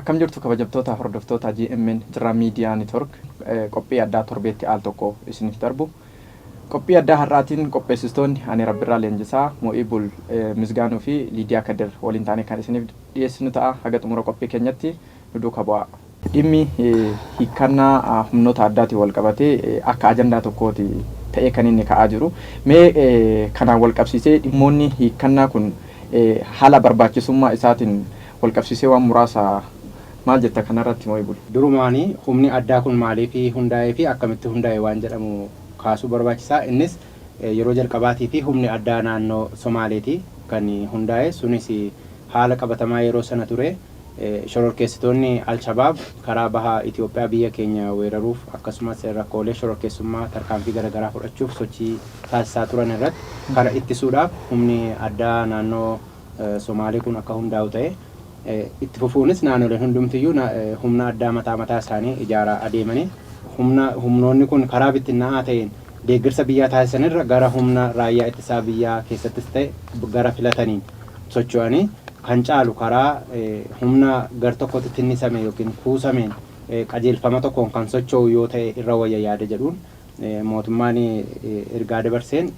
Akkam jirtu kabajamtoota hordoftoota GMN Jirraa Miidiyaa Network, qophii addaa torbeetti al tokko isiniif darbu. Qophii addaa har'aatiin qopheessitoonni ani Rabbirraa Leenjisaa, Mo'iibul Misgaanuu fi Liidiyaa Kadir waliin taanee kan isiniif dhiyeessinu ta'a. Haga xumura qophii keenyatti nu duuka bu'aa. Dhimmi hiikkannaa humnoota addaatiin wal qabatee akka ajandaa tokkooti ta'ee kan inni ka'aa jiru. Mee kanaan wal qabsiisee dhimmoonni hiikkannaa kun haala barbaachisummaa isaatiin wal qabsiisee waan muraasa maal jetta kanarratti, Mo'iibul? Durumaanii humni addaa kun maaliif hundaa'ee fi akkamitti hundaa'e waan jedhamu kaasuu barbaachisaa. Innis yeroo jalqabaatii fi humni addaa naannoo Somaaleeti kan hundaa'e. Sunis haala qabatamaa yeroo sana ture, shororkeessitoonni Alshabaab karaa baha Itoophiyaa biyya keenya weeraruuf, akkasumas rakkoolee shororkeessummaa tarkaanfii garaagaraa fudhachuuf sochii taasisaa turan irratti kana ittisuudhaaf humni addaa naannoo Somaalee kun akka hundaa'u ta'e. Itti fufuunis naannoleen hundumtiyyuu humna addaa mataa mataa isaanii ijaaraa adeemanii, humna humnoonni kun karaa bittinnaa'aa ta'een deeggarsa biyyaa taasisanirra gara humna raayyaa ittisaa biyyaa keessattis ta'e gara filataniin socho'anii kan caalu, karaa humna gar tokkotti tinnisame yookiin kuusameen qajeelfama tokkoon kan socho'u yoo ta'e irra wayya yaada jedhuun mootummaan ergaa dabarseen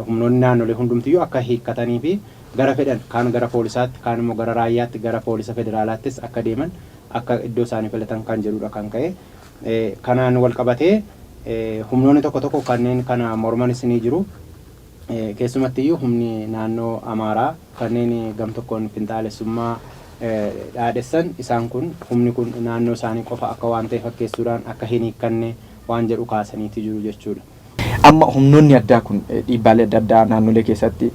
humnoonni naannolee hundumtiyyuu akka hiikkatanii fi gara fedhan, kaan gara poolisaatti, kaan immoo gara raayyaatti, gara poolisa federaalaattis akka deeman, akka iddoo isaanii filatan kan jedhudha kan ka'e. Kanaan wal qabatee humnoonni tokko tokko kanneen kana mormanis ni jiru. Keessumattiyyuu humni naannoo Amaaraa kanneen gam tokkoon finxaalessummaa dhaadhessan, isaan kun humni kun naannoo isaanii qofa akka waan ta'e fakkeessuudhaan akka hin hiikkanne waan jedhu kaasaniiti jiru jechuudha. Amma humnoonni addaa kun dhiibbaalee adda addaa naannolee keessatti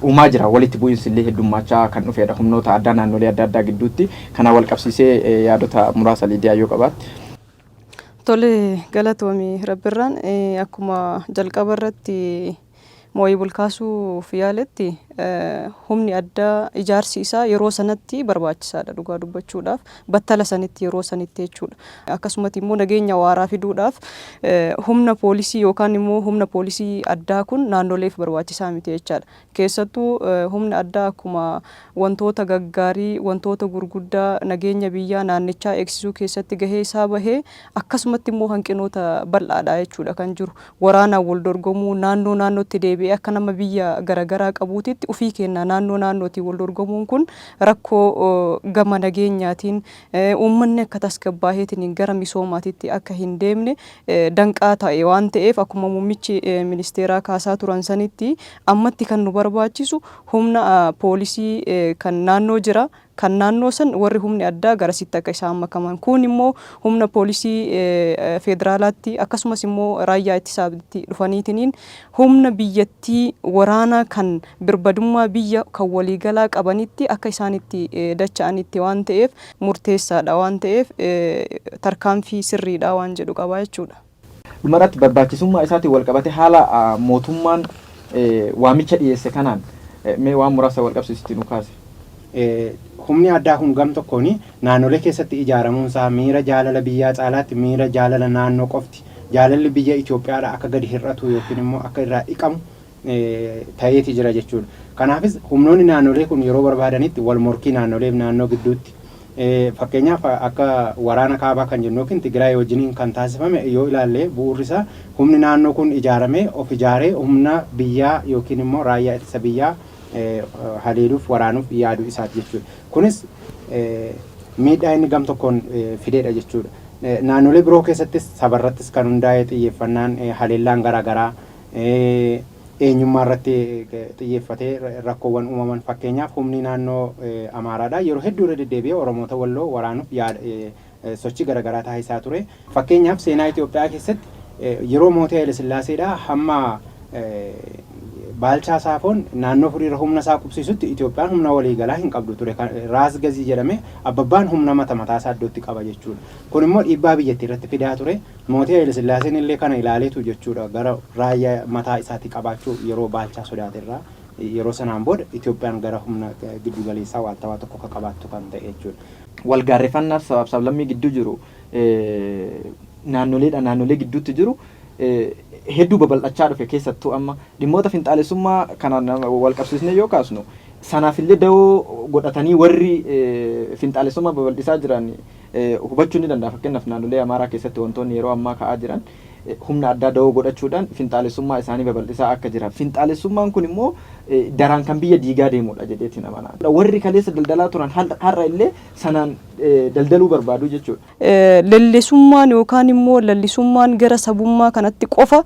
uumaa jira. Walitti bu'iinsi illee heddummaachaa kan dhufedha humnoota addaa naannolee adda addaa gidduutti. Kana wal qabsiisee yaadota muraasa Liidiyaa yoo qabaatte. Tole, galatoomi Rabbirraan. Akkuma jalqaba irratti Moo'ibul kaasuuf yaaletti, humni addaa ijaarsi isaa yeroo sanatti barbaachisaadha, dhugaa dubbachuudhaaf battala sanitti, yeroo sanitti jechuudha. Akkasumatti immoo nageenya waaraa fiduudhaaf humna poolisii yookaan immoo humna poolisii addaa kun naannoleef barbaachisaa miti jechaadha. Keessattuu humna addaa akkuma wantoota gaggaarii, wantoota gurguddaa nageenya biyyaa naannichaa eegsisuu keessatti gahee isaa bahee, akkasumatti immoo hanqinoota bal'aadha jechuudha kan jiru. Waraanaan wal dorgomuu, naannoo naannootti deebi'ee akka nama biyya garaagaraa qabuutitti ofii kennaa naannoo naannootiin wal dorgomuun kun rakkoo gama nageenyaatiin uummanni akka tasgabbaaheetiin gara misoomaatitti akka hin deemne danqaa ta'e waan ta'eef, akkuma muummichi ministeeraa kaasaa turan sanitti, ammatti kan nu barbaachisu humna poolisii kan naannoo jira, kan naannoo san warri humni addaa garasitti akka isaan makaman, kun immoo humna poolisii federaalaatti akkasumas immoo raayyaa ittisaatti dhufaniitiniin humna biyyattii waraanaa kan birbadummaa biyya kan waliigalaa qabanitti akka isaan itti dacha'anitti waan ta'eef, murteessaadha waan ta'eef, tarkaanfii sirriidha waan jedhu qabaa jechuudha. Dhumarratti barbaachisummaa isaatiin wal qabate haala mootummaan waamicha dhiyeesse kanaan mee waan muraasa wal qabsiisitti nu kaase. Humni addaa kun gam tokkoon naannolee keessatti ijaaramuun isaa miira jaalala biyyaa caalaatti miira jaalala naannoo qofti, jaalalli biyya Itoophiyaadha akka gadi hir'atu yookiin immoo akka irraa dhiqamu ta'eeti jira jechuudha. Kanaafis humnoonni naannolee kun yeroo barbaadanitti wal morkii naannoleef naannoo gidduutti, fakkeenyaaf akka waraana kaabaa kan jennu yookiin Tigraay wajjiniin kan taasifame yoo ilaalle, bu'uurri isaa humni naannoo kun ijaaramee of ijaaree humna biyyaa yookiin immoo raayyaa ittisa biyyaa haleeluuf, waraanuuf yaaduu isaati jechuudha. Kunis miidhaa inni gam tokkoon fidedha jechuudha. Naannolee biroo keessattis sabarrattis kan hundaa'e xiyyeeffannaan haleellaan garaagaraa eenyummaa irratti xiyyeeffatee rakkoowwan uumaman, fakkeenyaaf humni naannoo Amaaraadha yeroo hedduu irra deddeebi'ee Oromoota Walloo waraanuuf sochii garaagaraa taasisaa ture. Fakkeenyaaf seenaa Itoophiyaa keessatti yeroo mootii Haile Sillaaseedha hamma Baalchaa Saafoon naannoo Furiirra humna isaa qubsiisutti Itoophiyaan humna waliigalaa hin qabdu ture. Raas Gazii jedhame abbabbaan humna mata mataa isaa iddootti qaba jechuudha. Kun immoo dhiibbaa biyyattii irratti fidaa ture. Mootii Haile Sillaaseen illee kana ilaaleetu jechuudha gara raayyaa mataa isaatii qabaachuu yeroo Baalchaa sodaate irraa, yeroo sanaan booda Itoophiyaan gara humna giddu galeessaa waaltawaa tokko akka qabaattu kan ta'e jechuudha. Wal gaarreeffannaa sabaaf sablammii gidduu jiru, naannoleedha naannolee gidduutti jiru hedduu babal'achaa dhufe. Keessattuu amma dhimmoota finxaalessummaa kanaan wal qabsiisnee yoo kaasnu, Sanaafillee dawoo godhatanii warri finxaalessummaa babal'isaa jiran hubachuu ni danda'a. Fakkeenyaaf, naannolee Amaaraa keessatti wantoonni yeroo ammaa ka'aa jiran humna addaa dawoo godhachuudhaan finxaalessummaa isaanii babal'isaa akka jiran. Finxaalessummaan kun immoo daraan kan biyya diigaa deemudha jedheetiin amanaa. Warri kaleessa daldalaa turan har'a illee sanaan daldaluu barbaadu jechuudha. Lellisummaan yookaan immoo lallisummaan gara sabummaa kanatti qofa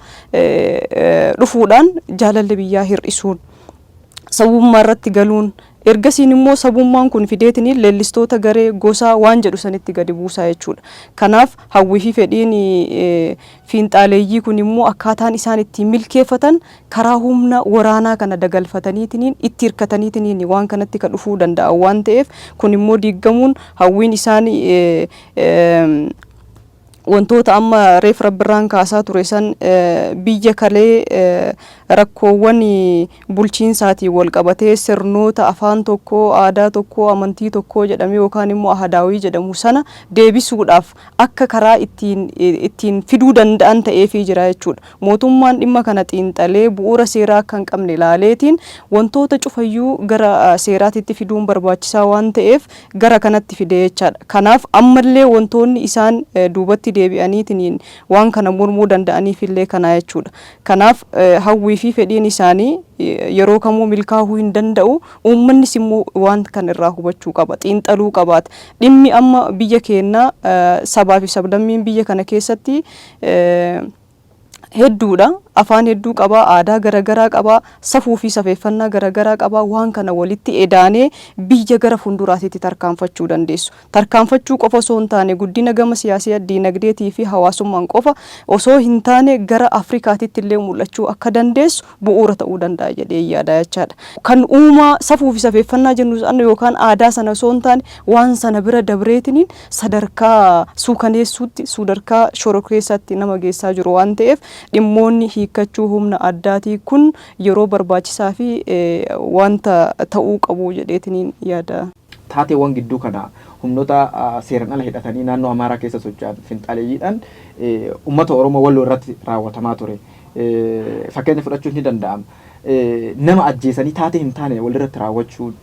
dhufuudhaan jaalalli biyyaa hir'isuun, sabummaa irratti galuun, ergasiin immoo sabummaan kun fideetiniin leellistoota garee gosaa waan jedhu sanitti gadi buusaa jechuudha. Kanaaf hawwii fi fedhiin fiinxaaleeyyii kun immoo akkaataan isaan ittiin milkeeffatan karaa humna waraanaa kana dagalfataniitiniin itti hirkataniitiniin waan kanatti ka dhufuu danda'an waan ta'eef, kun immoo diiggamuun hawwiin isaan wantoota amma reef Rabbirraan kaasaa ture san, biyya kalee rakkoowwan bulchiinsaatiin wal qabatee sirnoota afaan tokkoo, aadaa tokkoo, amantii tokkoo jedhamee yookaan immoo ahadaawii jedhamu sana deebisuudhaaf akka karaa ittiin fiduu danda'an ta'eefii jira jechuudha. Mootummaan dhimma kana xiinxalee bu'uura seeraa akka hin qabne ilaaleetiin wantoota cufayyuu gara seeraatitti fiduun barbaachisaa waan ta'eef gara kanatti fide jechaadha. Kanaaf ammallee wantoonni isaan duubatti deebi'aniitiin waan kana mormuu danda'aniifillee kana jechuudha. Kanaaf hawwii fi fedhiin isaanii yeroo kamuu milkaa'uu hin danda'u. Uummannis immoo waan kana irraa hubachuu qaba. Xiinxaluu qabaata. Dhimmi amma biyya keenyaa sabaa fi sablammiin biyya kana keessatti hedduudha. Afaan hedduu qaba, aadaa garaagaraa qaba, safuu fi safeeffannaa garaagaraa qaba. Waan kana walitti edaanee biyya gara fuulduraatitti tarkaanfachuu dandeessu. Tarkaanfachuu qofa osoo hin taane, guddina gama siyaasaa, diinagdeetii fi hawaasummaan qofa osoo hin taane, gara Afrikaatitti illee mul'achuu akka dandeessu bu'uura ta'uu danda'a jedhee yaada jechaadha. Kan uumaa safuu fi safeeffannaa jennu sana yookaan aadaa sana osoo hin taane, waan sana bira dabreetiniin sadarkaa suukaneessuutti, sadarkaa shororkeessaatti nama geessaa jiru waan ta'eef, dhimmoonni hiikkachuu humna addaatii kun yeroo barbaachisaa fi wanta ta'uu qabu jedheetiniin yaada. Taateewwan gidduu kana humnoota seeraan ala hidhatanii naannoo Amaaraa keessa socho'an finxaaleeyyiidhaan uummata Oromoo Walloo irratti raawwatamaa ture. Fakkeenya fudhachuun ni danda'ama. Nama ajjeesanii taatee hin taane walirratti raawwachuun,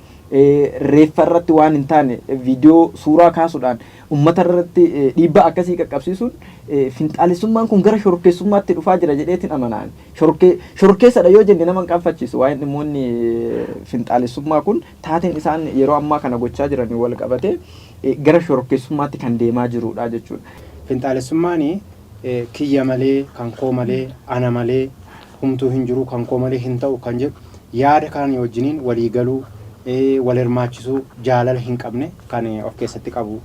reeffa irratti waan hin taane viidiyoo suuraa kaasuudhaan uummata irratti dhiibbaa akkasii qaqqabsiisuun finxaalessummaan kun gara shororkeessummaatti dhufaa jira jedheetiin amanaan. Shororkeessadha yoo jenne nama hin qaanfachiisu. Waa'een dhimmoonni finxaalessummaa kun taateen isaan yeroo ammaa kana gochaa jiran wal qabatee gara shororkeessummaatti kan deemaa jirudha jechuudha. Finxaalessummaan kiyya malee, kan koo malee, ana malee humtuu hin jiru, kan koo malee hin ta'u kan jedhu, yaada kan wajjiniin walii galuu, wal hirmaachisuu, jaalala hin qabne kan of keessatti qabu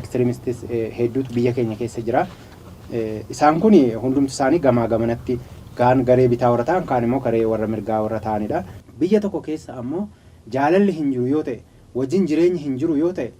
extremistis hedduutu biyya keenya keessa jira. Isaan kun hundumti isaanii gamaa gamanatti kaan garee bitaa warra ta'an, kaan immoo garee warra mirgaa warra ta'anidha. Biyya tokko keessa ammoo jaalalli hin jiru yoo ta'e, wajjin jireenyi hin jiru yoo ta'e,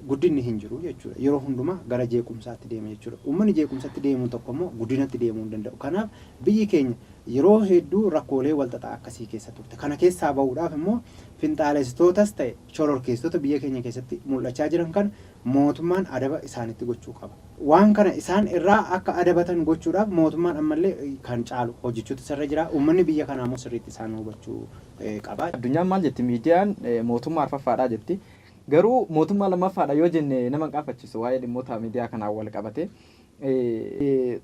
guddinni hin jiru jechuudha. Yeroo hundumaa gara jeequmsaatti deema jechuudha. Uummanni jeequmsatti deemu tokko immoo guddinatti deemuu hin danda'u. Kanaaf biyyi keenya yeroo hedduu rakkoolee walxaxaa akkasii keessa turte. Kana keessaa bahuudhaaf immoo finxaalessitootas ta'e shororkeessitoota biyya keenya keessatti mul'achaa jiran kana mootummaan adaba isaanitti gochuu qaba. Waan kana isaan irraa akka adabatan gochuudhaaf mootummaan ammallee kan caalu hojjechuutu isarra jira. Uummanni biyya kanaa immoo sirriitti isaan hubachuu qaba. Addunyaan maal jetti? Miidiyaan mootummaa arfaffaadha jetti. Garuu mootummaa lammaffaadha yoo jenne nama hin qaanfachiisu waa'ee dhimmoota miidiyaa kanaan wal qabate.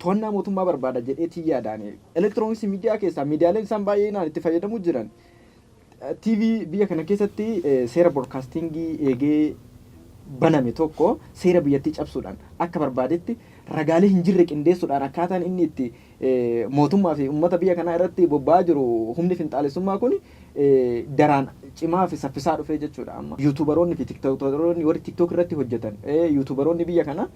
To'annaa mootummaa barbaada jedheetiin yaadaan. Elektirooniksii miidiyaa keessaa miidiyaaleen isaan baay'inaan itti fayyadamuu jiran TV biyya kana keessatti seera broadcastingii eegee baname tokko seera biyyattii cabsuudhaan akka barbaadetti ragaalee hin jirre qindeessuudhaan akkaataan inni itti mootummaa fi uummata biyya kanaa irratti bobba'aa jiru humni finxaalessummaa kun daraan cimaa fi saffisaa dhufee jechuudha amma. YouTuberoonni fi TikTokeroonni, warri TikTok irratti hojjetan, YouTuberoonni biyya kanaa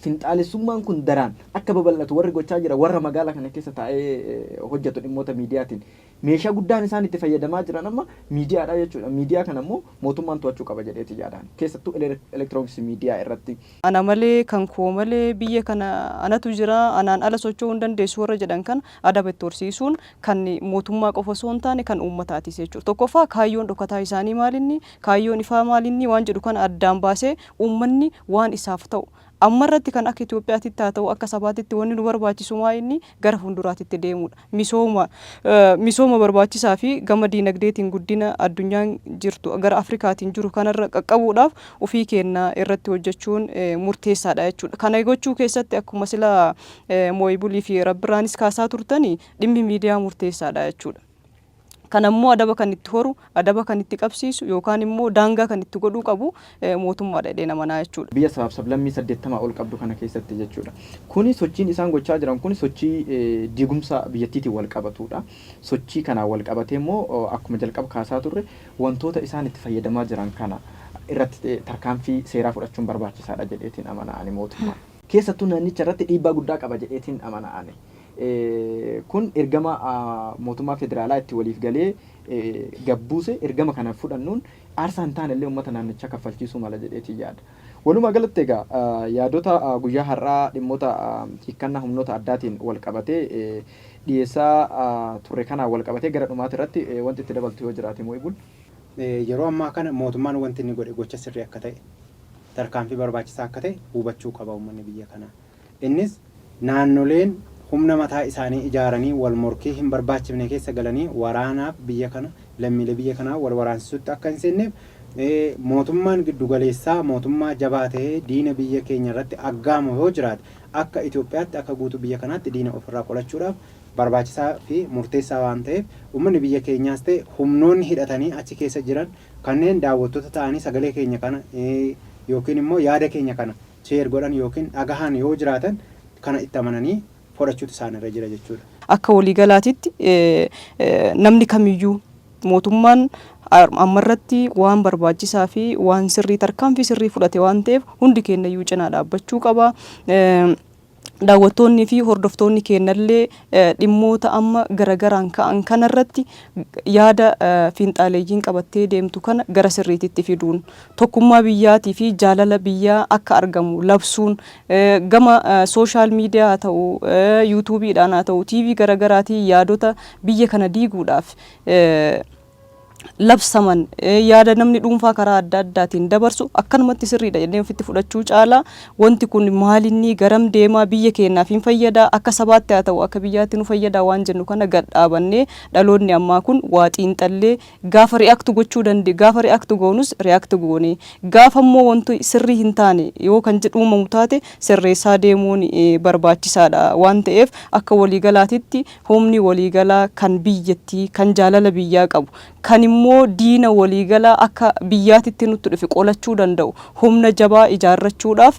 finxaalessummaan kun daraan akka babal'atu warri gochaa jira warra magaala kana keessa taa'ee hojjetu dhimmoota miidiyaatiin. Meeshaa guddaan isaan itti fayyadamaa jiran amma miidiyaadha jechuudha. Miidiyaa kana immoo mootummaan to'achuu qaba jedheeti yaadaan. Keessattuu elektirooniksii miidiyaa irratti. Ana malee, kan koo malee, biyya kana anatu jira, anaan ala socho'uu hin dandeessu warra jedhan kana adaba itti horsiisuun kan mootummaa qofa osoo hin taane kan uummataatis jechuudha. Tokkoffaa, kaayyoon dhokataa isaanii maalinni, kaayyoon ifaa maalinni waan jedhu kana addaan baasee uummanni waan isaaf ta'u Ammarratti kan akka Itoophiyaatitti haa ta'u akka sabaatitti wanni nu barbaachisu maa inni gara fuulduraatitti deemudha. Misooma barbaachisaa fi gama diinagdeetiin guddina addunyaan jirtu gara Afrikaatiin jiru kanarra qaqqabuudhaaf ofii keenya irratti hojjechuun murteessaadha jechuudha. Kana gochuu keessatti akkuma sila Mooyibulii fi Rabbirraanis kaasaa turtanii dhimmi miidiyaa murteessaadha jechuudha. Kanammoo adaba kan itti horu, adaba kan itti qabsiisu yookaan immoo daangaa kan itti godhuu qabu mootummaadha jedhee namanaa jechuudha. Biyya sabaaf sablammii 80 ol qabdu kana keessatti jechuudha. Kuni sochiin isaan gochaa jiran kun sochii diigumsa biyyattiitiin wal qabatudha. Sochii kanaan wal qabatee immoo akkuma jalqaba kaasaa turre wantoota isaan itti fayyadamaa jiran kana irratti tarkaanfii seeraa fudhachuun barbaachisaadha jedheetiin amana ani mootummaan. Keessattuu naannicha irratti dhiibbaa guddaa qaba jedheetiin amana ani. Kun ergama mootummaa federaalaa itti waliif galee gabbuuse ergama kana fudhannuun aarsaa hin taane illee uummata naannichaa kaffalchiisuu mala jedheetiin yaada. Walumaa galatti egaa yaadota guyyaa har'aa dhimmoota hiikkannaa humnoota addaatiin wal qabatee dhiyeessaa turre kanaan wal qabatee gara dhumaati irratti wanti itti dabaltu yoo jiraate, Moo'ibul. Yeroo ammaa kana mootummaan wanti inni godhe gocha sirrii akka ta'e, tarkaanfii barbaachisaa akka ta'e hubachuu qaba uummanni biyya kanaa. Innis naannoleen humna mataa isaanii ijaaranii wal morkii hin barbaachifne keessa galanii waraanaaf biyya kana, lammiilee biyya kanaa wal waraansisutti akka hin seenneef, mootummaan giddugaleessaa mootummaa jabaa ta'ee diina biyya keenya irratti aggaamu yoo jiraate akka Itoophiyaatti, akka guutuu biyya kanaatti diina ofirraa qolachuudhaaf barbaachisaa fi murteessaa waan ta'eef, uummanni biyya keenyaas ta'e humnoonni hidhatanii achi keessa jiran kanneen daawwattoota ta'anii sagalee keenya kana yookiin immoo yaada keenya kana share godhan yookiin dhagahan yoo jiraatan kana itti amananii fudhachuutu isaanirra jira jechuudha. Akka waliigalaatitti namni kamiyyuu mootummaan ammarratti waan barbaachisaa fi waan sirrii, tarkaanfii sirrii fudhate waan ta'eef hundi keenyayyuu cinaa dhaabbachuu qaba. Daawwattoonni fi hordoftoonni keenyallee dhimmoota amma garagaraan ka'an kanarratti yaada fiinxaaleeyyiin qabattee deemtu kana gara sirriititti fiduun, tokkummaa biyyaatii fi jaalala biyyaa akka argamu labsuun, gama social media haa ta'u, YouTubeiidhaan haa ta'u, TV garagaraatiin yaadota biyya kana diiguudhaaf labsaman, yaada namni dhuunfaa karaa adda addaatiin dabarsu akkanumatti sirriidha jennee ofitti fudhachuu caalaa, wanti kun maalinni, garam deemaa, biyya keenyaaf hin fayyadaa, akka sabaatti haa ta'u akka biyyaatti nu fayyadaa waan jennu kana gad dhaabannee, dhaloonni ammaa kun waa xiinxallee gaafa react gochuu dandee, gaafa react goonus react goonee, gaafa immoo wanti sirrii hin taane yoo kan jedhu uumamu taate sirreessaa deemuun barbaachisaadha waan ta'eef, akka waliigalaatitti humni waliigalaa kan biyyattii, kan jaalala biyyaa qabu, kan immoo diina waliigalaa akka biyyaatitti nutti dhufe qolachuu danda'u humna jabaa ijaarrachuudhaaf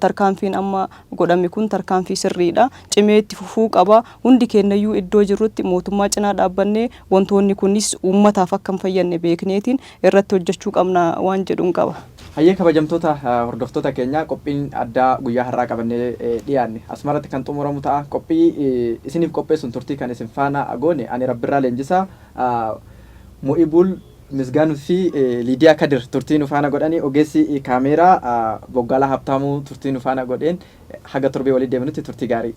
tarkaanfiin amma godhame kun tarkaanfii sirriidha. Cimee itti fufuu qaba. Hundi keenyayyuu iddoo jirrutti mootummaa cinaa dhaabbannee wantoonni kunis uummataaf akka hin fayyadne beekneetiin irratti hojjechuu qabna waan jedhuun qaba. Hayyee, kabajamtoota hordoftoota keenyaa, qophiin addaa guyyaa har'aa qabannee dhiyaanne asumarratti kan xumuramu ta'a. Qophii isiniif qopheessuun turtii kan isin faana goone ani Rabbirraa Leenjisaa, Mo'ibul Misgaanuu fi Liidiyaa Kadir turtii nu faana godhanii, ogeessi kaameeraa Boggaalaa Habtaamuu turtii nu faana godheen, haga torbee walii deemnutti turtii gaarii.